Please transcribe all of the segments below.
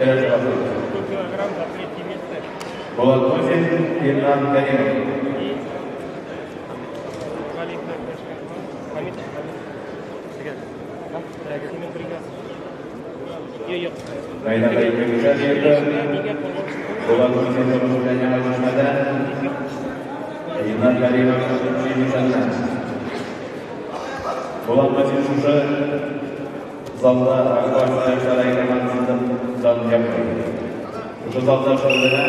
Көрәшә башлыйбыз. 100 килограмм за третье место. Булат Мусин, Илнар Кәримов. И Галиев Хамит. Синең бергә. Юк, юк. Мәйданда ике гүзәл йорты. Нигә куллансың? Булат Мусин тормыш белән Яңа Чишмәдән. Илнар Кәримов Чирмешәннән. Булат Мусин шушы залда Ак Барс Көрәш Сарае командасында дан яклый. Шушы залда шөгыльләнә.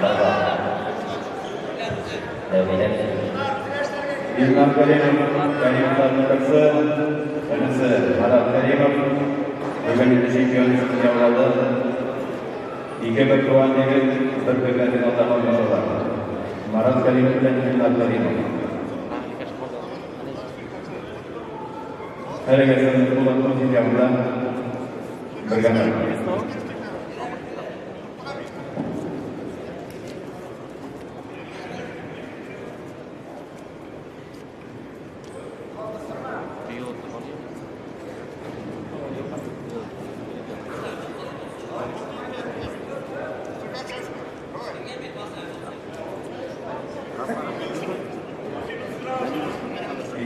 Баба. Дәүләт. Илнар Кәримов, Кәримовларның берсе, энесе Марат Кәримов, бүген инде чемпион исемен яулады. Ике бер туган егет бер көндә финалда катнашалар. Марат Кәримов белән Илнар Кәримов. Әлеге Булат Мусин ягында бергә.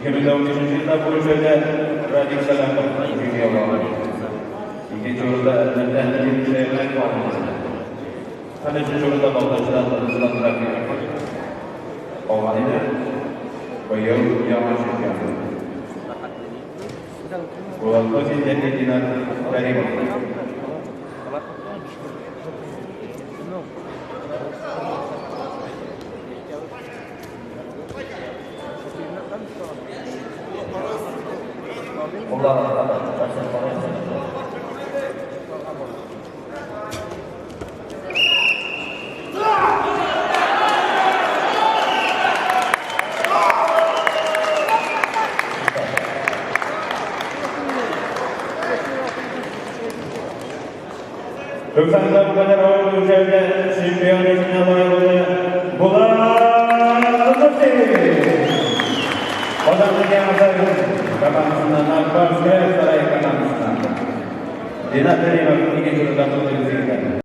2013 елда бу өлкәдә Радик Сәлахов җиңү яулады. Икенче урында Әлмәттән Нәҗип Шәйхиев алды. Һәм өченче урында Балтачтан Руслан Рафиков алган иде. Быел яңа чемпион. Булат Мусин яки Динар Кәримов. Куллар башын карыйсың. 99 авыр үлчәүдә чемпион исеменә лаек булды Булат Мусин. Казанның Яңа командасыннан, Ак Барс Көрәш Сарае командасыннан. Динар Кәримов икенче урында булды.